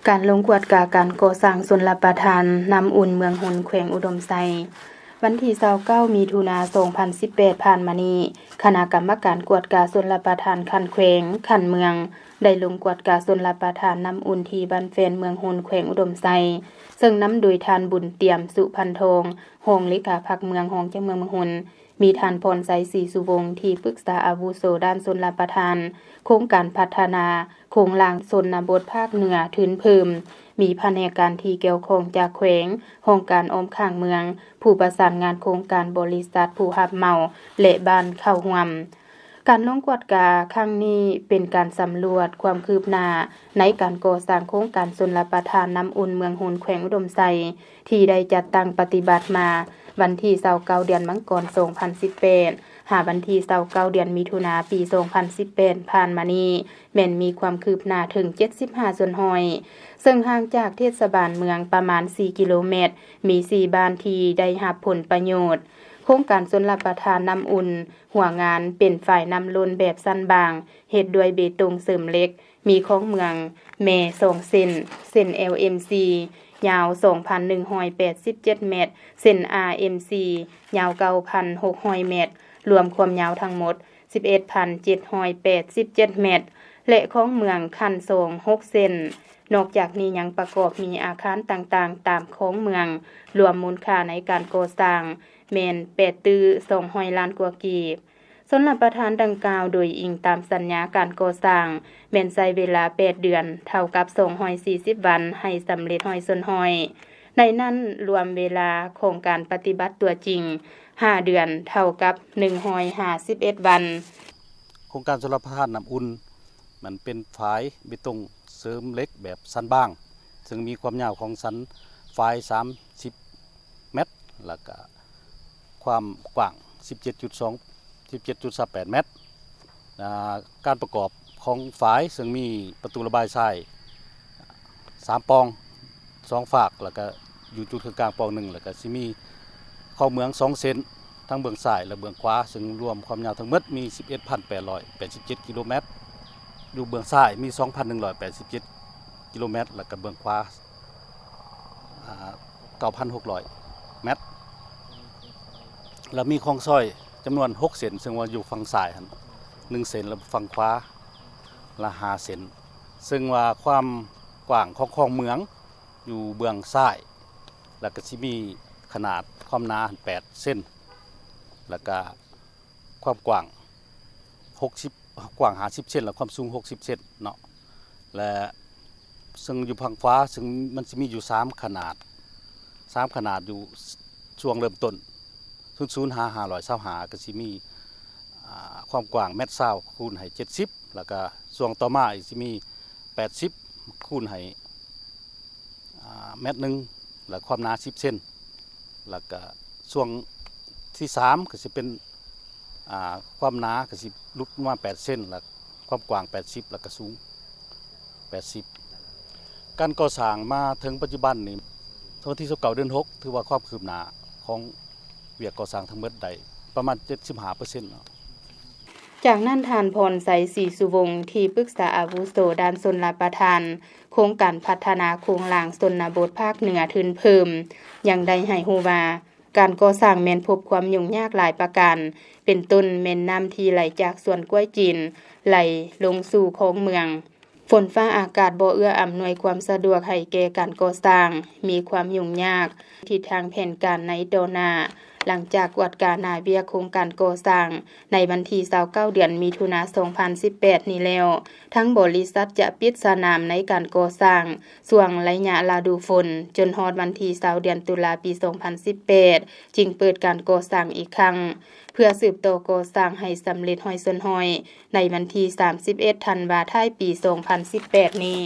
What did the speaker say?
ການລົງກວດກາການກໍ່ສ້າງຊົນລະປະທານນ້ຳອຸ່ນເມືອງໂຮນ ແຂວງອຸດົມໄຊ. ວັນທີຊາວເກົ້າ ມິຖຸນາ ສອງພັນສິບແປດ ຜ່ານມານີ້, ຄະນະກຳມະການກວດກາຊົນລະປະທານຂັ້ນແຂວງ, ຂັ້ນເມືອງ ໄດ້ລົງກວດກາຊົນລະປະທານນ້ຳອຸ່ນທີ່ບ້ານແຟນ ເມືອງໂຮນ ແຂວງອຸດົມໄຊ, ເຊິ່ງນຳໂດຍທ່ານ ບຸນຕຽມ ສຸພັນທອງ, ຮອງເລຂາພັກເມືອງ, ຮອງເຈົ້າເມືອງເມືອງໂຮນ, ມີທ່ານ ພອນໄຊ ສີສຸວົງ ທີ່ປຶກສາອາວຸໂສດ້ານຊົນລະປະທານ, ໂຄງການພັດທະນາໂຄງລ່າງຊົນນະບົດພາກເໜືອທຶນເພີ່ມ, ມີພະແນກການທີ່ກ່ຽວຂ້ອງຈາກແຂວງ, ຫ້ອງການອ້ອມຂ້າງເມືອງ, ຜູ້ປະສານງານໂຄງການ, ບໍລິສັດຜູ້ຮັບເໝົາ ແລະ ບ້ານເຂົ້າຮ່ວມ. ການລົງກວດກາຄັ້ງນີ້ເປັນການສຳຫຼວດຄວາມຄືບໜ້າໃນການກໍ່ສ້າງໂຄງການຊົນລະປະທານນ້ຳອຸ່ນເມືອງໂຮນ ແຂວງອຸດົມໄຊ ທີ່ໄດ້ຈັດຕັ້ງປະຕິບັດມາວັນທີຊາວເກົ້າ ເດືອນມັງກອນ ສອງພັນສິບແປດ ຫາວັນທີຊາວເກົ້າ ເດືອນມິຖຸນາ ປີສອງພັນສິບແປດ ຜ່ານມານີ້ ແມ່ນມີຄວາມຄືບໜ້າເຖິງເຈັດສິບຫ້າສ່ວນຮ້ອຍ ເຊິ່ງຫ່າງຈາກເທດສະບານເມືອງປະມານສີ່ກິໂລແມັດ, ມີສີ່ບ້ານທີ່ໄດ້ຮັບຜົນປະໂຫຍດ. ໂຄງການຊົນລະປະທານນ້ຳອຸ່ນ ຫົວງານເປັນຝາຍນ້ຳລົ້ນແບບຊັ້ນບາງ, ເຮັດດ້ວຍເບຕົງເສີມເຫຼັກ, ມີຄອງເມືອງແມ່ສອງເສັ້ນ, ເສັ້ນ ແອລເອັມຊີ ຍາວສອງພັນໜຶ່ງຮ້ອຍແປດສິບເຈັດແມັດ, ເສັ້ນ ອາເອັມຊີ ຍາວເກົ້າພັນຫົກຮ້ອຍແມັດ, ລວມຄວາມຍາວທັງໝົດສິບເອັດພັນເຈັດຮ້ອຍແປດສິບເຈັດແມັດ ແລະ ຄອງເມືອງຂັ້ນສອງ ຫົກເສັ້ນ. ນອກຈາກນີ້ຍັງປະກອບມີອາຄານຕ່າງໆຕາມຄອງເມືອງ, ລວມມູນຄ່າໃນການກໍ່ສ້າງແມ່ນແປດຕື້ສອງຮ້ອຍລ້ານກວ່າກີບ. ຊົນລະປະທານດັ່ງກ່າວໂດຍອີງຕາມສັນຍາການກໍ່ສ້າງ ແມ່ນໃຊ້ເວລາແປດເດືອນ, ເທົ່າກັບສອງຮ້ອຍສີ່ສິບວັນ ໃຫ້ສຳເລັດຮ້ອຍສ່ວນຮ້ອຍ. ໃນນັ້ນລວມເວລາຂອງການປະຕິບັດຕົວຈິງຫ້າເດືອນ, ເທົ່າກັບໜຶ່ງຮ້ອຍຫ້າສິບເອັດວັນ. ໂຄງການຊົນລະປະທານນ້ຳອຸ່ນ ມັນເປັນຝາຍເບຕົງເສີມເຫຼັກແບບສັນບາງ, ເຊິ່ງມີຄວາມຍາວຂອງສັນຝາຍສາມສິບແມັດ ແລ້ວກະຄວາມກວ້າງສິບເຈັດຈຸດສອງ ສິບເຈັດຈຸດສາມແປດແມັດ. ອາ ການປະກອບຂອງຝາຍເຊິ່ງມີປະຕູລະບາຍຊາຍສາມປ່ອງ ສອງຟາກ ແລ້ວກະຢູ່ຈຸດເຄິ່ງກາງປ່ອງໜຶ່ງ ແລ້ວກະຊິມີເຂົ້າເມືອງສອງເສັ້ນ ທັງເບື້ອງຊ້າຍ ແລະ ເບື້ອງຂວາ, ເຊິ່ງລວມຄວາມຍາວທັງໝົດມີສິບເອັດພັນແປດຮ້ອຍແປດສິບເຈັດກິໂລແມັດ, ຢູ່ເບື້ອງຊ້າຍມີສອງພັນໜຶ່ງຮ້ອຍແປດສິບເຈັດກິໂລແມັດ ແລ້ວກະເບື້ອງຂວາ ອາ ເກົ້າພັນຫົກຮ້ອຍແມັດ ແລ້ວມີຄອງຊອຍຈຳນວນຫົກເສັ້ນ ເຊິ່ງວ່າຢູ່ຝັ່ງຊ້າຍຫັ້ນໜຶ່ງເສັ້ນ ແລະ ຝັ່ງຂວາລະຫ້າເສັ້ນ, ເຊິ່ງວ່າຄວາມກວ້າງຂອງຄອງເມືອງຢູ່ເບື້ອງຊ້າຍ ແລ້ວກະຊິມີຂະໜາດຄວາມໜາແປດເຊັນ ແລ້ວກະຄວາມກວ້າງຫົກສິບ ກວ້າງຫ້າສິບເຊັນ ແລະ ຄວາມສູງຫົກສິບເຊັນເນາະ ແລະ ເຊິ່ງຢູ່ຝັ່ງຂວາ ເຊິ່ງມັນຊິມີຢູ່ສາມຂະໜາດ ສາມຂະໜາດຢູ່ຊ່ວງເລີ່ມຕົ້ນ ສູນສູນ ຫາ ຫ້າຮ້ອຍຊາວຫ້າ ກະຊິມີ ອາ ຄວາມກວ້າງແມັດຊາວ ຄູນໃຫ້ເຈັດສິບ ແລ້ວກະຊ່ວງຕໍ່ມາອີກຊິມີແປດສິບ ຄູນໃຫ້ ອາ ແມັດໜຶ່ງ ແລະ ຄວາມໜາສິບເຊັນ ແລ້ວກະຊ່ວງທີສາມກະຊິເປັນ ອາ ຄວາມໜາກະຊິຫຼຸດລົງມາແປດເຊັນ ແລະ ຄວາມກວ້າງແປດສິບ ແລ້ວກະສູງແປດສິບ. ການກໍ່ສ້າງມາເຖິງປັດຈຸບັນນີ້ ເຖິງວັນທີຊາວເກົ້າ ເດືອນຫົກ ຖືວ່າຄວາມຄືບໜ້າຂອງວຽກກໍ່ສ້າງທັງໝົດໄດ້ປະມານເຈັດສິບຫ້າເປີເຊັນເນາະ. ຈາກນັ້ນ ທ່ານ ພອນໄຊ ສີສຸວົງ ທີ່ປຶກສາອາວຸໂສດ້ານຊົນລະປະທານ ໂຄງການພັດທະນາໂຄງລ່າງຊົນນະບົດພາກເໜືອທຶນເພີ່ມ ຍັງໄດ້ໃຫ້ຮູ້ວ່າ ການກໍ່ສ້າງແມ່ນພົບຄວາມຫຍຸ້ງຍາກຫຼາຍປະການ, ເປັນຕົ້ນແມ່ນນ້ຳທີ່ໄຫຼຈາກສວນກ້ວຍຈີນໄຫຼລົງສູ່ຄອງເມືອງ, ຝົນຟ້າອາກາດບໍ່ເອື້ອອຳນວຍຄວາມສະດວກໃຫ້ແກ່ການກໍ່ສ້າງ, ມີຄວາມຫຍຸ້ງຍາກ, ທິດທາງແຜນການໃນຕໍ່ໜ້າ. ຫຼັງຈາກກວດກາໜ້າວຽກໂຄງການກໍ່ສ້າງໃນວັນທີຊາວເກົ້າ ເດືອນມິຖຸນາ ສອງພັນສິບແປດນີ້ແລ້ວ, ທາງບໍລິສັດຈະປິດສະໜາມໃນການກໍ່ສ້າງ ຊ່ວງໄລຍະລະດູຝົນ ຈົນຮອດວັນທີຊາວ ເດືອນຕຸລາ ປີສອງພັນສິບແປດ ຈຶ່ງເປີດການກໍ່ສ້າງອີກຄັ້ງ ເພື່ອສືບຕໍ່ກໍ່ສ້າງໃຫ້ສຳເລັດຮ້ອຍສ່ວນຮ້ອຍ ໃນວັນທີສາມສິບເອັດ ທັນວາ ທ້າຍປີສອງພັນສິບແປດນີ້.